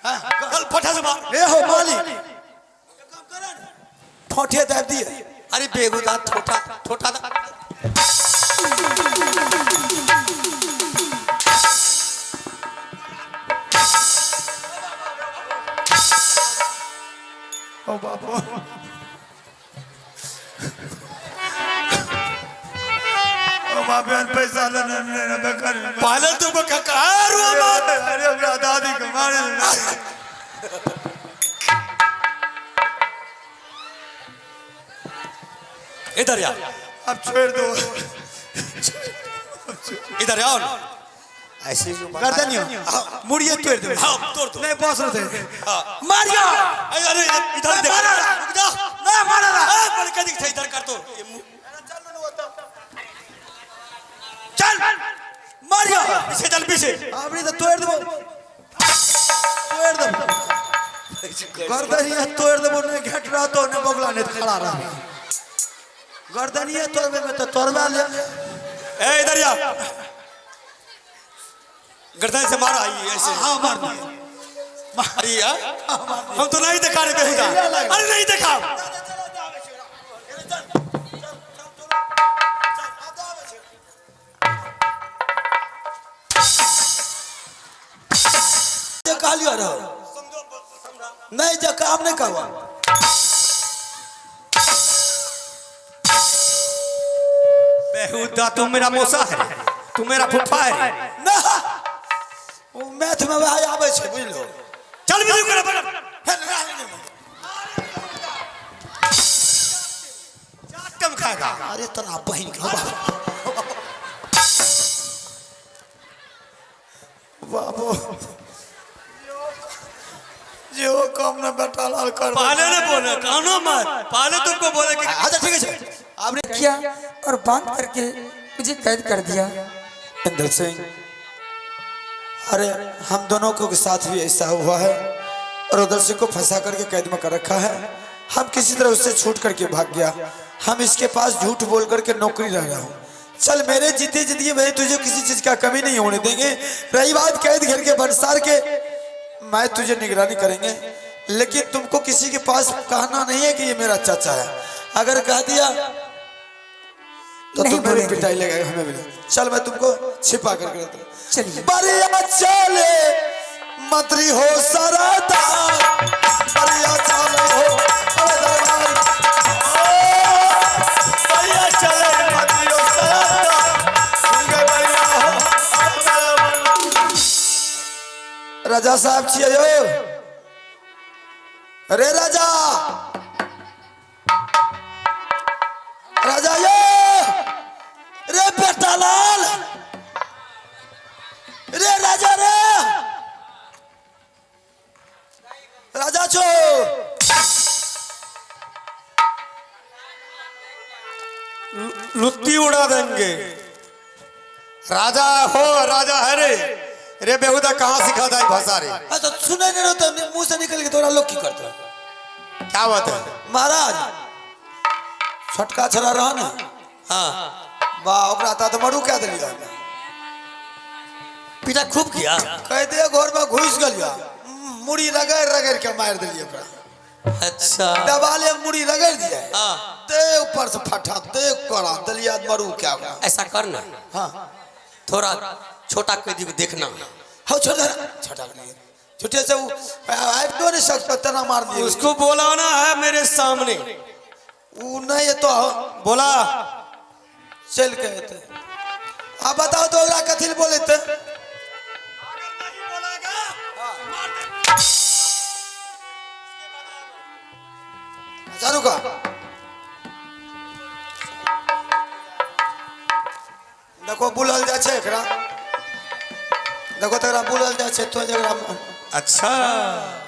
चल फटा से मार। ए हो मालिक, ठोठे दाब दिए। अरे बेहुदा ठोठा ठोठा दा। ओ बापो, ओ बाप, पैसा लेने लेने बेकार। पहले तुमको कहा रो मत। अरे हमरा दादी के मारे। इधर आ। अब छोड़ दो। इधर आओ ना। ऐसे जो गर्दन मुड़िए तोड़ दे। हाँ, तोड़ दो। नहीं बस रहते। हाँ। मारिया। अरे अरे, इधर देख। मारा। रुक जा। नहीं मारा। ए, बड़का दिख इधर कर तो ये मुंह। चल मारिया। पीछे चल पीछे। आपने तो तोड़ देबो, तोड़ देबो गर्दनिया, तोड़ देबो। नहीं घेट रहा तो नहीं बगला, नहीं खड़ा रहा। गर्दनिया तोड़बे में तो तोड़बा ले। ए इधर आ, गर्दन से मारा ये ऐसे। हाँ, मार दिए। अरे यार, हम तो नहीं देखा रे बेहुदा। अरे नहीं देखा। जे कहलियो रहो नहीं, जे काम नहीं करवा। बेहुदा, तू मेरा मौसा है, तू मेरा फूफा है। ना, ओ मैथ में वह आबै छै, बुझलो। चल बिजू कर पकड़। कम खाएगा। अरे तोरा बहिन के बाप बाबू जे वो काम ना बेटा लाल कर। पहले ने बोले कानो मत, पहले तुमको बोले कि अच्छा ठीक है, आपने किया और बांध करके मुझे कैद कर दिया। इंदर सिंह, अरे हम दोनों को साथ भी ऐसा हुआ है और उधर सिंह को फंसा करके कैद में कर रखा है। हम किसी तरह उससे छूट करके भाग गया। हम इसके पास झूठ बोल करके नौकरी रह रहा हूँ। चल मेरे जीते जिंदगी भाई तुझे किसी चीज का कमी नहीं होने देंगे। रही बात कैद घर के बंसार के, मैं तुझे निगरानी करेंगे, लेकिन तुमको किसी के पास कहना नहीं है कि ये मेरा चाचा है। अगर कह दिया तो नहीं तुम्हें भी बोलेंगे। पिटाई लगेगा, हमें भी। चल मैं तुमको छिपा करके रखता हूँ। चलिए। बरिया चले मंत्री हो सरदार, बरिया चले हो दरबार। भैया चले मंत्री हो सरदार, सुनके भैया हो दरबार। राजा साहब छियै यौ। अरे राजा, राजा यो, रे बेटा लाल, रे राजा, रे राजा छो। लुत्ती उड़ा देंगे। राजा हो राजा है रे। रे बेहुदा, कहाँ सिखा था भाषा रे? अच्छा सुने नहीं रहो तो मुंह से निकल के तोरा लोग की करते। क्या बात है? महाराज, छोटका छोरा रह ना। हाँ। बा, ओकरा ता तो मरू कह देलियै। पीटा खूब किया। कह दे घर में घुस गेलियै, मुड़ी रगड़ रगड़ के मार देलियै ओकरा। अच्छा। दबाले मुड़ी रगड़ दिया। हाँ। ते ऊपर से फटा ते करा देलियै मरू क्या ओकरा। ऐसा करना। हाँ। थोड़ा छोटा कैदी को देखना। हाँ, छोड़ दे छोटा के नहीं, छोटे से वो आबि तो नहीं सकता, तना मार दिए। उसको बुलाना है मेरे सामने। वो नहीं है तो बोला। चल के एतै। आप बताओ तो ओकरा कथी लए बोलेतै? अच्छा रुका, देखो बुलल जाइ छै एकरा, देखो तकरा बुलल जाइ छै तो जकरा। अच्छा।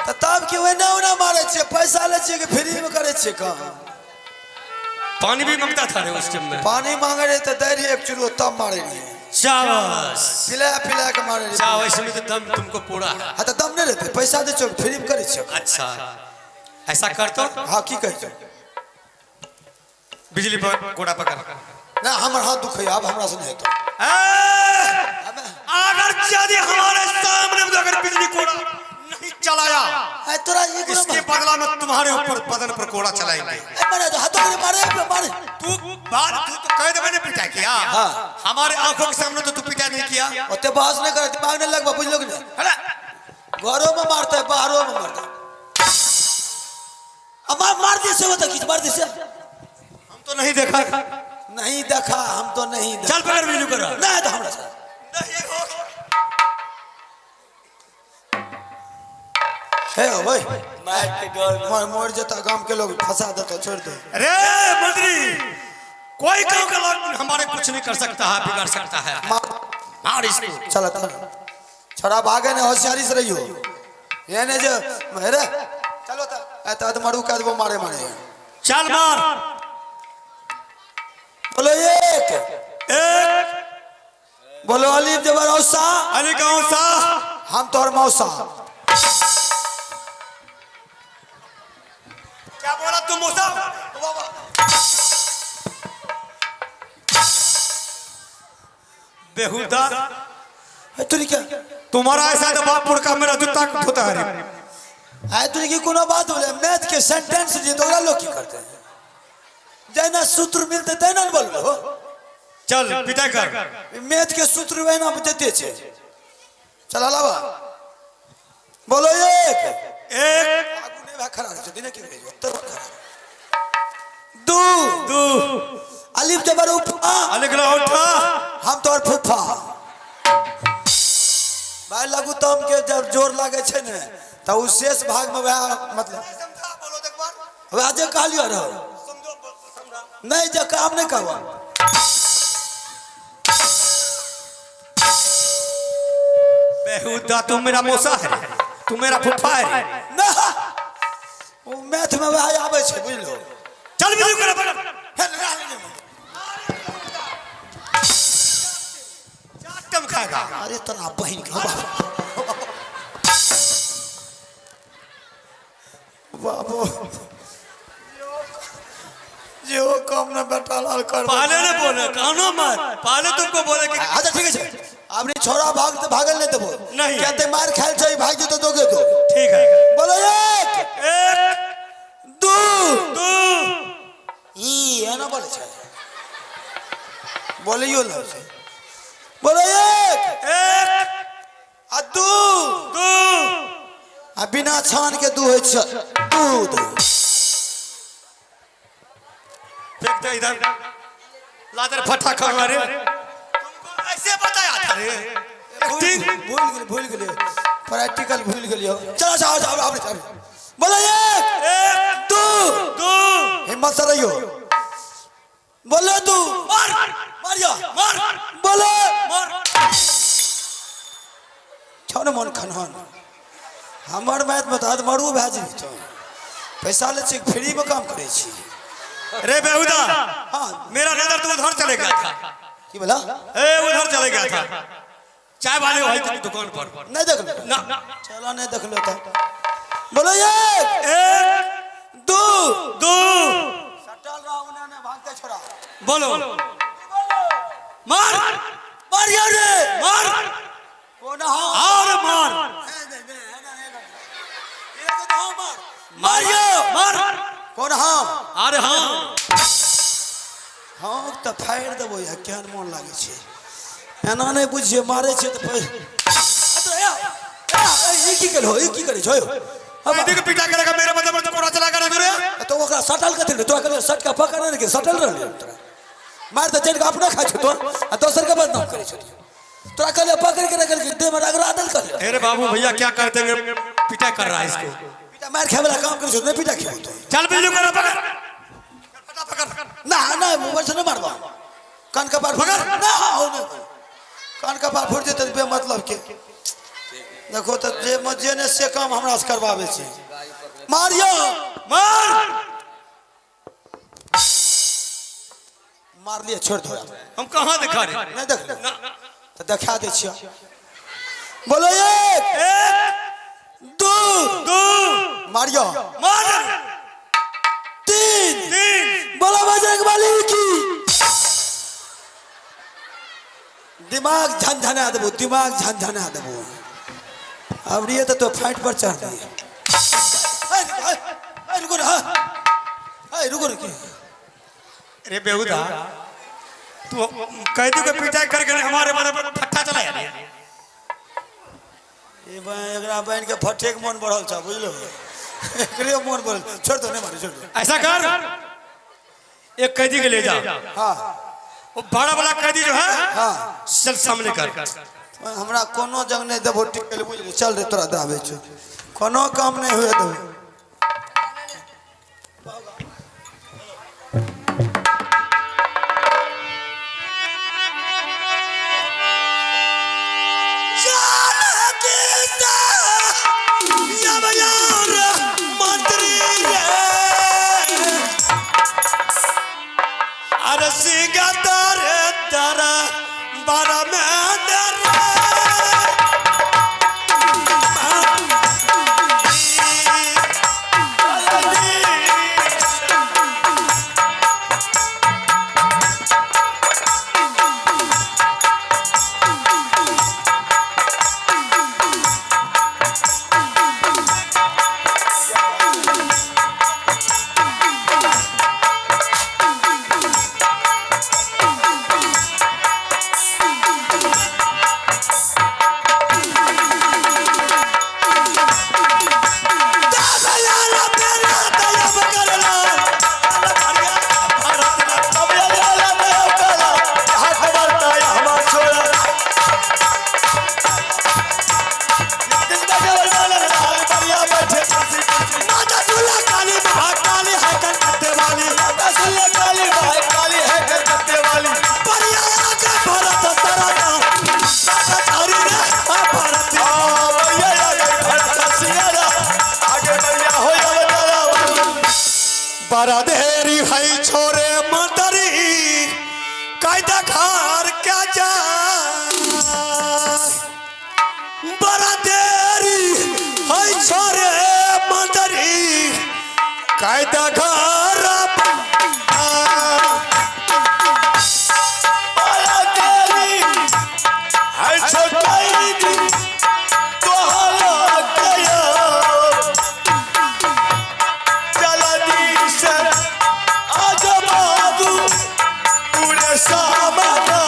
तऽ तब की ओना ओना मारै छियै? पैसा लै छियै कि फ्री में करै छियै काम? पानी भी मांगता था रे उस टाइम में? पानी मांगे रहे तऽ दै रहियै एक चुरो, तब मारे रहियै। शाबाश। पिला पिला के मारे रहियै। शाबाश, इसमें तो दम तुमको पूरा है। हाँ तऽ दम नहि रहतै? पैसा दै छियै, फ्री में करै छियै। अच्छा, ऐसा कर तो। हाँ, की कहै छौ? बिजली पर गोड़ा पकड़। नहि, हमर हाथ दुखैया, आब हमरा से नहि हेतौ। ए, अगर यदि हमारे सामने में अगर बिजली कोड़ा नहीं चलाया, ए तोरा ये कोनो इसके बदला में तुम्हारे ऊपर बदन पर कोड़ा चलाएंगे। ए मारे तो हाथों में मारे मारे। तू बात तू तो कह दे मैंने पिटा किया। हाँ। हमारे आंखों के सामने तो तू पिटा नहीं किया। ओते बहस नहीं कर, दिमाग नहीं लगवा, बुझ लोग ने। घरों में मारता है, बाहरों में मारता है। अब मार मार दे से बता किस मार दे से। हम तो नहीं देखा। नहीं देखा, हम तो नहीं देखा। चल पकड़ बिजू कर। नहीं तो हमरा से। नहीं हो। हे ओए मार के डर में। मोर मोर जता गांव के लोग फंसा देता, छोड़ दे। अरे मंत्री, कोई गांव का लोग हमारे कुछ नहीं कर सकता है, बिगाड़ सकता है। मार इसको। चल चल छोड़ा भागे ने, होशियारी से रहियो। ये ने जो अरे चलो तो ए तो मरू का वो मारे मारे। चल मार। बोलो एक एक। बोलो अली जबर औसा। अली का औसा। हम तोहर मौसा। क्या बोला तुम मौसा? बेहुदा। तूने क्या तुम्हारा ऐसा तो बाप पुरखा मेरा जूता धोता है। आए तूने की कोनो बात बोले मैथ के सेंटेंस दिए तो लोग की करते हैं, जैना सूत्र मिलते तैना न बोलबो। चल पिता कर। मैथ के सूत्र वैना देते छे। चल अलावा बोलो एक एक। आगू नहीं भा खड़ा रह दिने की उत्तर खड़ा। दू दू। अलिफ जबर उफा। अलिफ उठा। हम तोर फूफा। भाई लघु तम के जब जोर लागे छे ने तो उ शेष भाग में वह मतलब वह जे कहलियो रहो नहीं जे काम नहीं करवा। बेहुदा तू मेरा मौसा है, तू मेरा फूफा है ना। वो मैथ में वह आवे छे बुझलो। चल बिजू कर पकड़। चाटम खाएगा। अरे तोरा बहिन के बाप बाबू जो कम न बेटा लाल कर। पहले ने बोले कानो मत, पहले तुमको बोले कि अच्छा ठीक है। आपने छोरा भाग तो भागल नहीं देबो नहीं। कहते मार खाल छै भाग जो तो दोगे तो ठीक है। बोलो एक एक दू दू। ई एना बोले छै बोलियो न छै। बोलो एक एक आ दू दू। आ बिना छान के दू होइ छै दूध। फेंक दे इधर लादर फटा खा रे। तुमको ऐसे बताया था रे। एक्टिंग भूल गेलियै, भूल गेलियै, प्रैक्टिकल भूल गेलियै। चलो चलो चलो आब आब। बोलो एक एक दू दू। हिम्मत से रहियो। बोलो दू मार मारियो मार। बोलो मार। छौ ने मन खनहन हमर मैथ में तऽ मरू भए जेबही तो। पैसा लै छी फ्री में काम करै छी। रे बेहुदा। हाँ मेरा नजर तो उधर चले गया था। की बोला? ए उधर चले गया था चाय वाले भाई की दुकान पर। नहीं देखलो ना। चलो नहीं देखलो तो बोलो एक एक दू दू। सटल रहा उन्हें ने भागते छोड़ा। बोलो मार मारियो रे मार। कोना हाँ और मार मारियो मार। कौन हाँ? अरे हाँ हाँ तो फाड़ि देबो या केहन मोन लागै छै। एना नहि बुझिए मारै छै तऽ ई की केलहो, ई की करै छौ? देख पिटा के लगा मेरे मतलब तो कोड़ा चला कर रे। तो ओकरा सटल कथि रे? तोरा कहलियै सट के पकड़ ने के सटल रहलै तोरा। मार तऽ चढ़ि कऽ अपने खाइ छौ तो आ दोसर के बदनाम करै छौ। तोरा कहलियै पकड़ के रखल के देह में रगड़ा देल कहलियै। अरे बाबू भैया क्या करते हैं, पिटा कर रहा है इसको। पिटा मार खाए वाला काम करै छौ, नहीं पिटा खेबो तो। चल बिजू कर पकड़ फटा पकड़। ना ना मोबाइल से नहीं मारबा। कान का पार पकड़। ना हो नहीं कान का पार फूट जेतै बे मतलब के। देखो तो जे मजे ने से काम हमरा से करवावे छै। मारियो मार। मार लिए छोड़ दो। हम कहां दिखा रहे? नहीं देख ले तो देखा दे छियो। बोलो एक एक दू दू। मारियो मार। तीन तीन। बोलो बजरंग बली की। दिमाग झनझना देबो, दिमाग झनझना देबो। अब रहिए तो फाइट पर चढ़ दिए। रुको ना, रुको रुको। अरे बेहुदा, तू कैदी को पिटाई करके हमारे बारे पर फट्टा चलाया रे। ये एकरा बहन के फट्टे के मन बढ़ल छ, बुझलो? एकरे मन बढ़ल। छोड़ दो, नहीं मारे, छोड़ दो। ऐसा कर, एक कैदी के ले जा। हाँ। वो बड़ा वाला कैदी जो है, हाँ, चल सामने कर। हमरा कोनो जंग नहीं देबो टिकल, बुझली? चल रे, तोरा दाबे छौ, कोनो काम नहीं हुए देबो। अरे सिंगा तारे तारा बारा में डरे। बड़ा देरी भाई छोरे मंतरी कायदा घर क्या जा। बड़ा देरी है छोरे मंतरी कायदा घर। बड़ा देरी है छोकरी तोहरा गया चला से आज बाबू पूरे सामना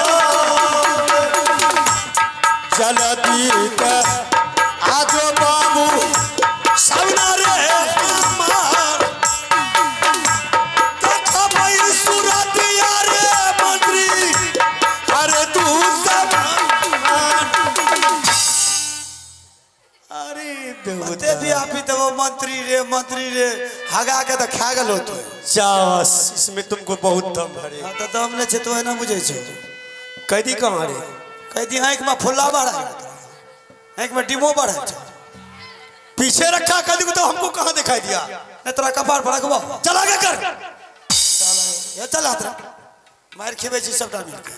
जलती आज बाबू सामना रे हमार। देखबै सूरतिया रे मंत्री, अरे तू सब। अरे ते भी आप ही तो वो मंत्री रे, मंत्री रे हगा के तो खा गेलो तो। शाबाश, इसमें तुमको बहुत दम भरे। हाँ तो दम ले छे तो एना बुझे छे। कैदी कहाँ रे? कैदी आँख में फुल्ला बढ़ा, आँख में डिमो बढ़ा छे। पीछे रखा कैदी को तो हमको कहाँ दिखाई दिया? नहीं तोरा कपार पर रखबो। चला के कर। ये चल हाथ रख, मार खेबे छी सबटा मिल के।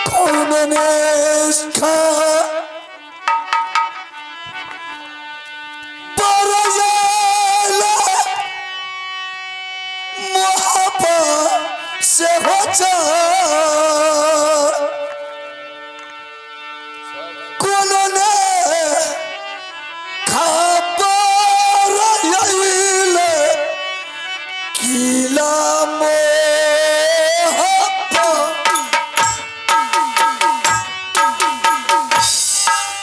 कौन ने से हो कोनो ने खबर आइले किला मोहब्बत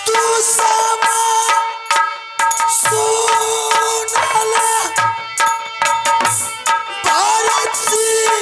तू समा सुनला भारत सिंह।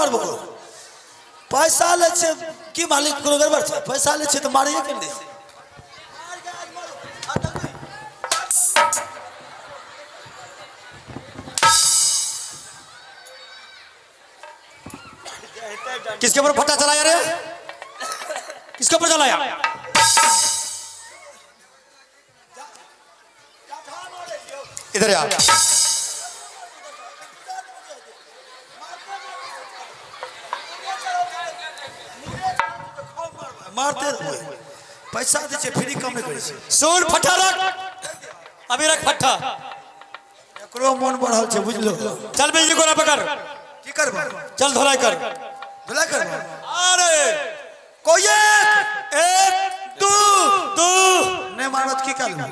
मारबो। पैसा लै छै की मालिक, कोनो गड़बड़ छै? पैसा लै छै तऽ मारिए के ने। किसके ऊपर फट्टा चलाया रे? किसके ऊपर चलाया? इधर आ। मारते रहबै, पैसा दै छै फ्री काम नहि करै छै। सुन, फट्टा रख, अभी रख फट्टा। एकरो मोन बढ़ल छै, बुझलो। चल बिजली गोरा पकड़। की करबै? चल धोलाई कर। धुलाई करबै? अरे कोई एक एक दू दू। नहि मारत की करबै?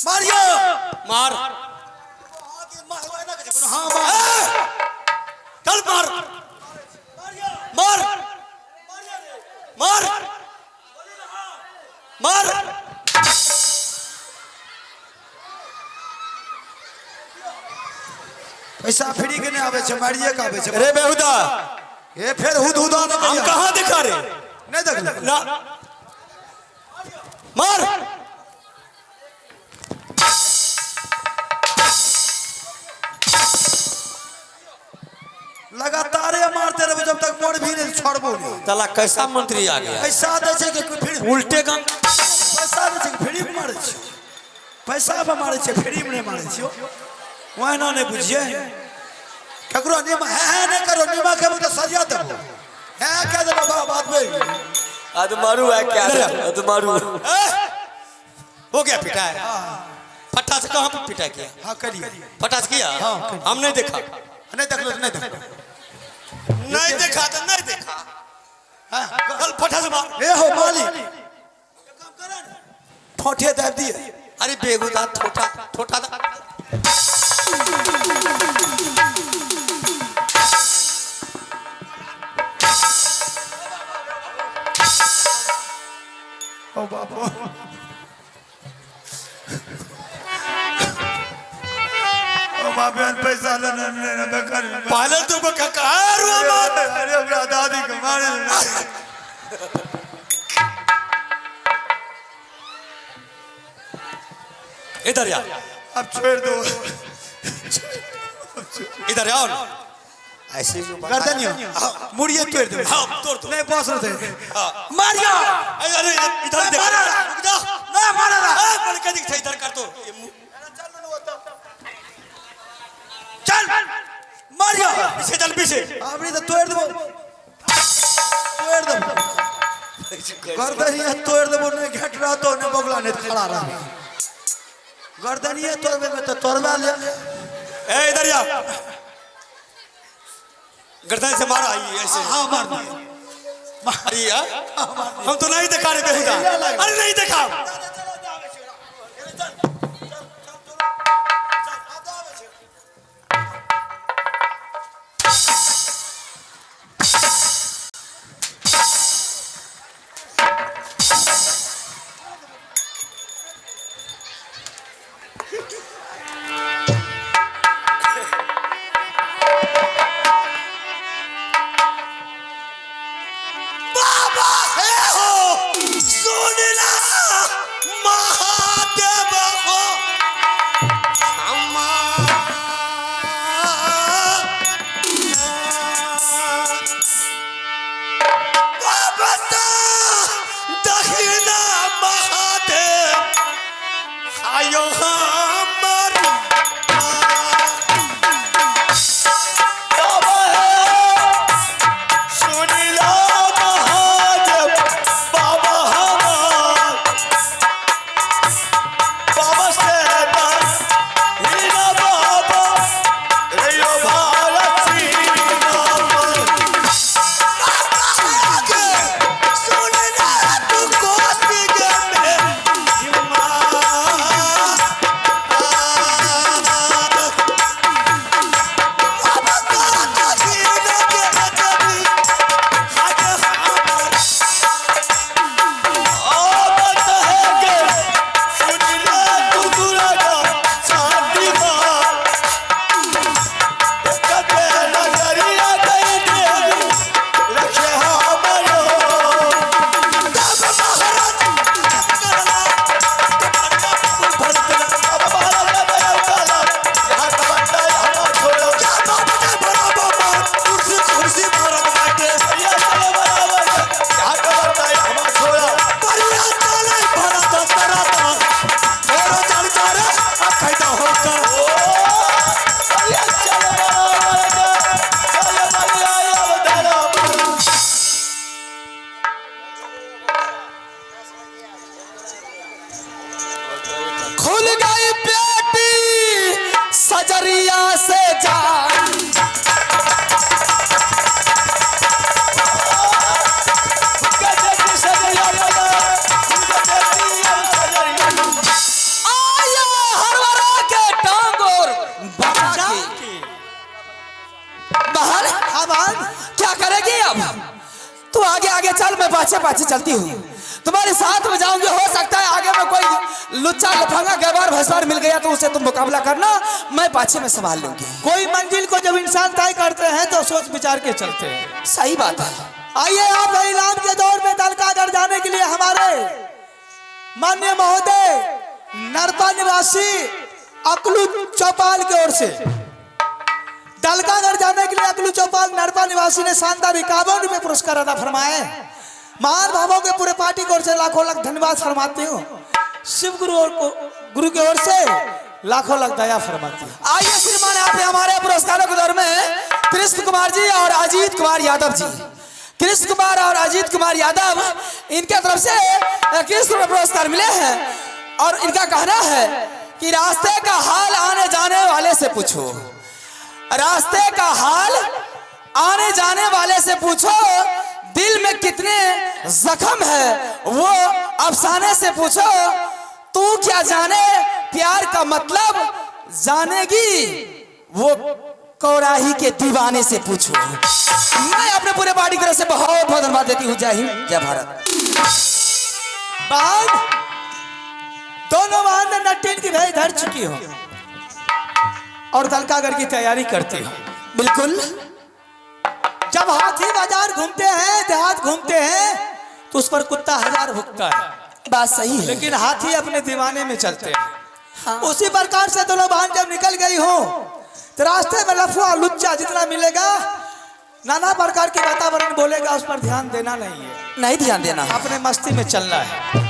मारियो। मार। हाँ मार। चल मार मार मार मार। पैसा फ्री के नहि आबै छै, मारिए के आबै छै। अरे बेहुदा। हे फेर हुद हुदा नहि हम करिया। कहाँ दिखा रे? नहि देखलू? ना, मार। लगातारे मारते रहबै जब तक मोर भी नहि छोड़बो नहि। साला कैसा मंत्री आ गया। पैसा दै छै कि फिर उल्टे गंग। पैसा दै छै कि फ्री मे मारै छै? पैसा मे मारै छै, फ्री मे नहि मारै छियौ। ओहिना नहि बुझियै ककरो। नीमा है है नहि करो, नीमा खेबो तऽ सरिया देबो। है कह देबो, बात भए गेलै। अधमारू है क्या? अधमारू। ए, हो गया पिटा है फट्टा से? कहाँ पे पिटा किया? हाँ, करिए। फट्टा से किया? हाँ, करिए। हम नहीं देखा। नहीं देखलो तऽ नहि देखलो। नहीं देखा तो नहीं देखा। हाँ। चल फट्टा से मार। ए हो मालिक, ठोठे दाबि दिए। अरे बेहुदा, ठोठा ठोठा दा। ओ बापो, ओ बाप, पैसा लेने लेने बेकार। पहले तो ककार मार। अरे हमरा दादी के मारे। इधर आ। अब छोड़ दो। इधर आओ, ऐसे जो गर्दनियो मुड़िए तोड़ि देबै। हाँ, तोड़ दो। नहि बस रहतै। हाँ। मारियो। अरे अरे, इधर देख। मारा। रुक जा। नहि मारा। ए, बड़का दिख छै, इधर कर तो ये चल मारियो। पीछे चल, पीछे। अबरी तऽ तोड़ि देबो, तोड़ि देबो गर्दनिया, तोड़ि देबो। नहि घेट रहतो, नहि बगुला, नहि खड़ा रहबो। गर्दनिया तोड़बे में तऽ तोड़बा ले। ए, इधर आ, गर्दन से मारा ये ऐसे। हाँ, मार दिए। अरे यार, हम तो नहीं देखा रे बेहुदा। अरे नहीं देखा। बाबा हे हो, सुन ला। बहन? क्या करेगी अब? तू आगे आगे चल, मैं पाछे पाछे चलती हूँ, तुम्हारे साथ में जाऊंगी। हो सकता है आगे में कोई लुच्चा लफंगा गवार भसवार मिल गया तो उसे तुम मुकाबला करना, मैं पाछे में संभाल लूंगी। कोई मंजिल को जब इंसान तय करते हैं तो सोच विचार के चलते हैं। सही बात है। आइए आप इनाम के दौर में दलकागढ़ जाने के लिए हमारे माननीय महोदय नरपा निवासी अकलू चौपाल की ओर से दलकागढ़ जाने के लिए अकलू चौपाल नरपा निवासी ने शानदार 51 रुपए पुरस्कार अदा फरमाए। महान भावों के पूरे पार्टी की ओर से लाखों लाख धन्यवाद फरमाती हूँ। शिव गुरु और गुरु की ओर से लाखों लाख दया फरमाती हूँ। आइए श्रीमान, आप हमारे पुरस्कारों के दौर में कृष्ण कुमार जी और अजीत कुमार यादव जी, कृष्ण कुमार और अजीत कुमार यादव, इनके तरफ से 21 रुपए पुरस्कार मिले हैं। और इनका कहना है कि रास्ते का हाल आने जाने वाले से पूछो, रास्ते का हाल आने जाने वाले से पूछो, दिल में कितने जख्म है वो अफसाने से पूछो, तू क्या जाने प्यार का मतलब जानेगी वो कौराही के दीवाने से पूछो। मैं अपने पूरे पार्टी की तरफ से बहुत बहुत धन्यवाद देती हूँ। जय हिंद, जय भारत। बहन, दोनों बहन ने नटीन की भेज धर चुकी हो और दलकागढ़ की तैयारी करती हो। बिल्कुल। जब हाथी बाजार घूमते हैं, देहात घूमते हैं, तो उस पर कुत्ता हजार भुकता है। बात सही है, लेकिन हाथी अपने दीवाने में चलते हैं। हाँ। उसी प्रकार से दोनों बहन जब निकल गई हो तो रास्ते में लफुआ लुच्चा जितना मिलेगा, नाना प्रकार के वातावरण बोलेगा, उस पर ध्यान देना नहीं है, नहीं ध्यान देना, अपने मस्ती में चलना है।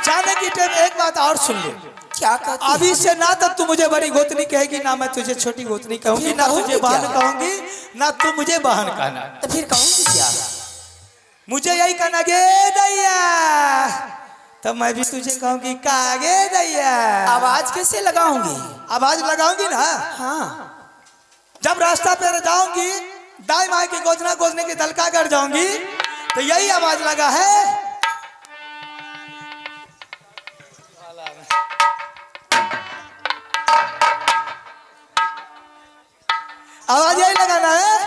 जाने की टाइम एक बात और सुन ले। क्या कहती? अभी से ना तब तू मुझे बड़ी गोतनी कहेगी, ना मैं तुझे छोटी गोतनी कहूंगी, ना तुझे बहन कहूंगी, ना तू मुझे बहन कहना। तो फिर कहूंगी क्या? मुझे यही कहना गे दैया, तब मैं भी तुझे कहूंगी कागे दैया। आवाज कैसे लगाऊंगी? आवाज लगाऊंगी ना। हाँ। जब रास्ता पे जाऊंगी, दाई माई की गोदना गोदने की दलका कर जाऊंगी, तो यही आवाज लगा है। आवाज यही लगाना है।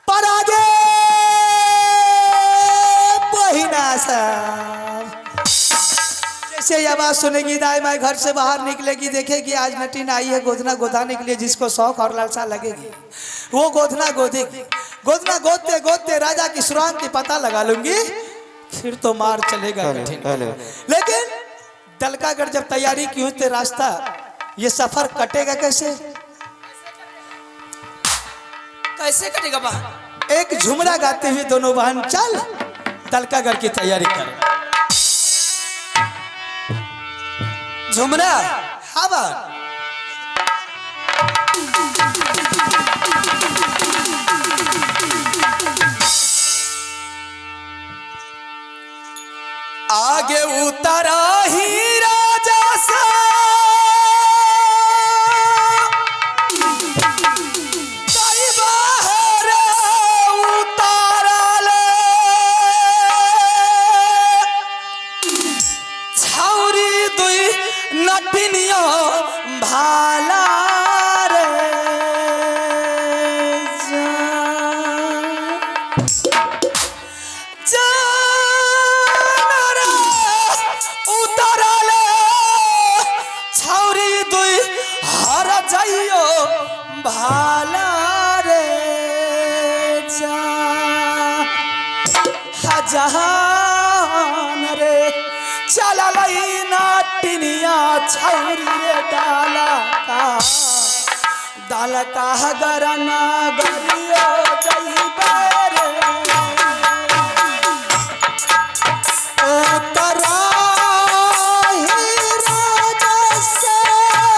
पर आगे बहिना साहब, जैसे ये आवाज सुनेगी दाई माई घर से बाहर निकलेगी, देखेगी आज नटीन आई है गोदना गोदाने के लिए, जिसको शौक और लालसा लगेगी वो गोदना गोदेगी। गोदना गोदते गोदते राजा की सुरांग की पता लगा लूंगी, फिर तो मार चलेगा कठिन। लेकिन दलकागढ़ जब तैयारी की हुई तो रास्ता ये सफर कटेगा कैसे? कैसे कटेगा बहन? एक झुमरा गाते हुए दोनों बहन चल दलकागढ़ की तैयारी कर। झुमरा? हाँ बहन। आगे उतरा ही राजा सा, बाहर उतारा ले, छौरी दुई नटिनियो भाला रे उतारले, छौरी दुई हर जाइयो भाला रे जा, जहान रे चला लई नाटिनिया छौरी रे डाला का डाला का गरना गरियो जइबे रे। उतरा ही राजा से रे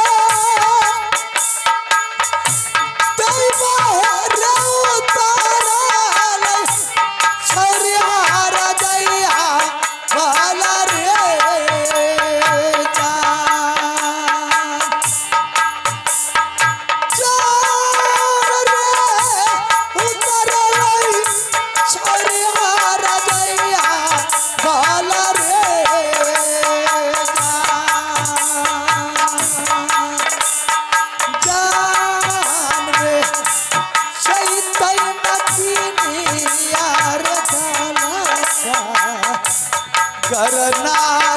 करना।